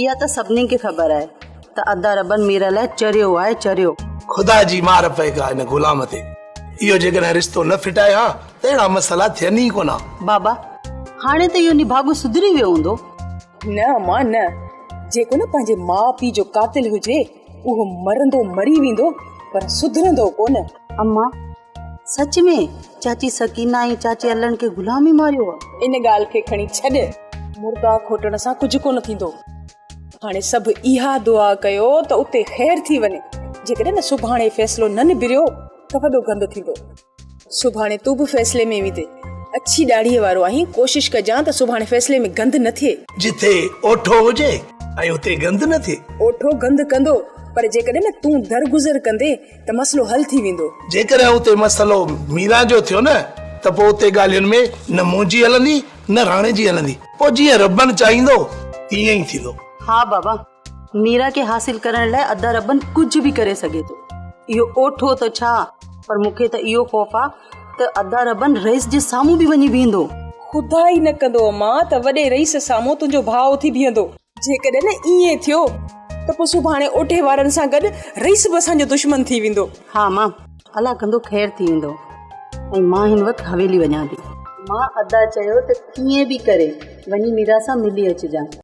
اها ته سڀني کي خبر آهي ته ادا ربن ميرا لاء چريو آهي چريو. خدا جي مار پئي ڪا ان غلام تي. اهو جيڪڏهن رشتو نه ڦٽائي ها ته اهڙا مسئلا ٿين ئي ڪونه ها. بابا هاڻي ته اهو نڀاڳو سڌري ويو هوندو. نه امان نه. جيڪو نه پنهنجي ماء پيء جو قاتل هجي اهو مرندو مري ويندو پر سڌرندو ڪونه. امان سچ ۾ چاچي سڪينه ۽ چاچي علڻ کي غلام ئي ماريو آ. ان ڳالهه کي کڻي ڇڏ. مردا کوٽڻ سان ڪجهه ڪونه ٿيندو. هاڻي سڀ اها دعا ڪيو ته اتي خير ٿي وڃي. جيڪڏهن نه سڀاڻي فيصلو نه نبريو ته وڏو گند ٿيندو. سڀاڻي تون به فيصلي ۾ ويندين. اڇي ڏاڙهيء وارو آهين، ڪوشش ڪجان ته سڀاڻي فيصلي ۾ گند نه ٿئي. جتي اوٺو هجي ۽ اتي گند نه ٿئي. اوٺو گند ڪندو، پر جيڪڏهن نه تون درگذر ڪندين ته مسئلو حل ٿي ويندو. جيڪڏهن اتي مسئلو ميران جو ٿيو نه ته پوء اتي ڳالهين ۾ نه منهنجي هلندي نه راڻي جي هلندي. پوء جيئن ربن چاهيندو تيئن ئي ٿيندو. ها بابا، ميران کي حاصل ڪرڻ لاء ادا ربن ڪجهه به ڪري سگهي ٿو. اهو اوٺو ته ڇا، پر مون کي ته اهو خوف آ ته ادا ربن رئيس جي سامهون به وڃي بيهندو. خدا ئي نه ڪندو امان ته وڏي رئيس سامهون تنهنجو ڀاء اٿي بيهندو. جيڪڏهن ائين ٿيو ته پوء سڀاڻي اوٺي وارن سان گڏ رئيس به اسان جو دشمن ٿي ويندو. ها امان، الله ڪندو خير ٿي ويندو ۽ مان هن وقت حويلي وڃان ٿي. مان ادا چيو ته ڪيئن به ڪري وڃي ميرا سان ملي اچجان.